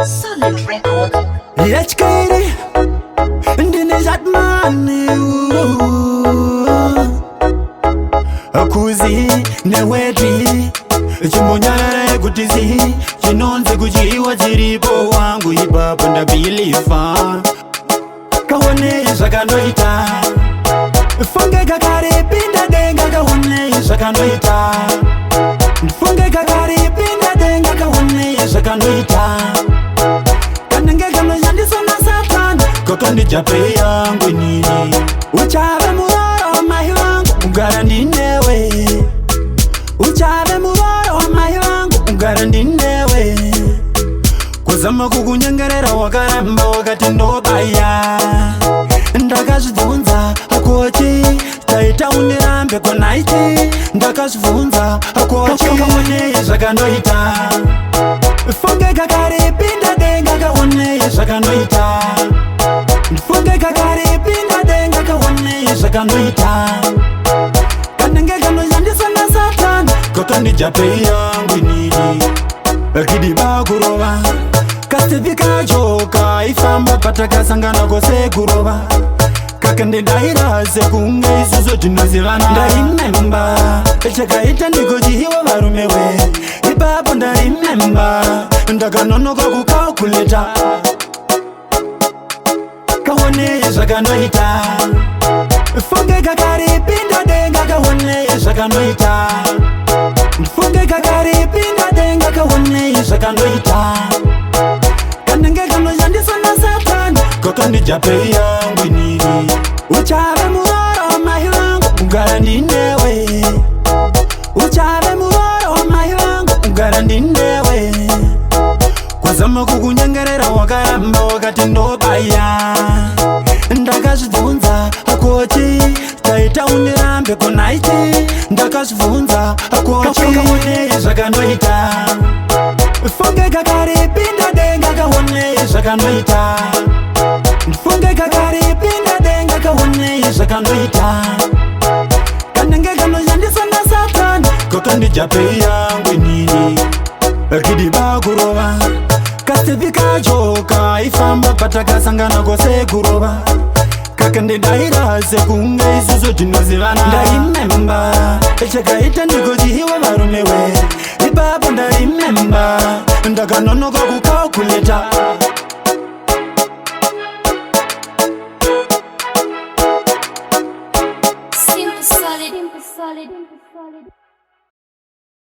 Solid Records. Yechkairi ndine Jatmani Kuzi neweti chimbonyarara kuti zi chinonzi kuchiwa chiripo wangu ipapo ndabhilifa kaonei zvakandoita funge kakaripinda denga kaonei zvakandoita funge kakaripinda denga kaonei zvakandoita kanenge kanoshandiswa nasatani kakandijape yangu inini uchave muroro wamai vangu ugara ndinewe uchave muroro wamai vangu ugara ndinewe kuzama kukunyengerera wakaramba wakati ndobaya ndakazvibvunza akochi taita undirambe konaiti ndakazvibvunza akochi kaonei zvakandoita funge kakaripinda denga kaonei zvakandoita funge kakaripinda denga kaonei zvakandoita kanenge kanoshandiswa nasatani kakandijape yangu inini kidiba kurova kastepi kacho kaifamba patakasangana kose kurova kakandidaira sekunge isusu tinozivana ndarimemba chakaita ndikochiiwa varume we ipapo ndarimemba ndakanonoka kukalkuleta kaonei zvakandoita funge kakaripinda denga kaonei zvakandoita funge kakaripinda denga kaonei zvakandoita kanenge kanoshandiswa nasatani kakandijape yangu inini uchave muroro wamai vangu ugara ndinewe uchave muroro wamai vangu ugara ndinewe kuzama kukunyengerera wakaramba wakati ndobaya ndakazvibvunza akochi taita undirambe konaiti ndakazvibvunza akochi kaonei zvakandoita funge kakaripinda denga kaonei zvakandoita funge kakaripinda denga kaonei zvakandoita kanenge kanoshandiswa nasatani kakandijape yangu inini kidiba kurova kastepi kacho kaifamba patakasangana kose kurova kakandidaira sekunge isusu tinozivana ndarimemba chakaita ndikochiiwa varume we ipapo ndarimemba ndakanonoka kukalkuleta. Simple solid. Simple solid. Simple solid.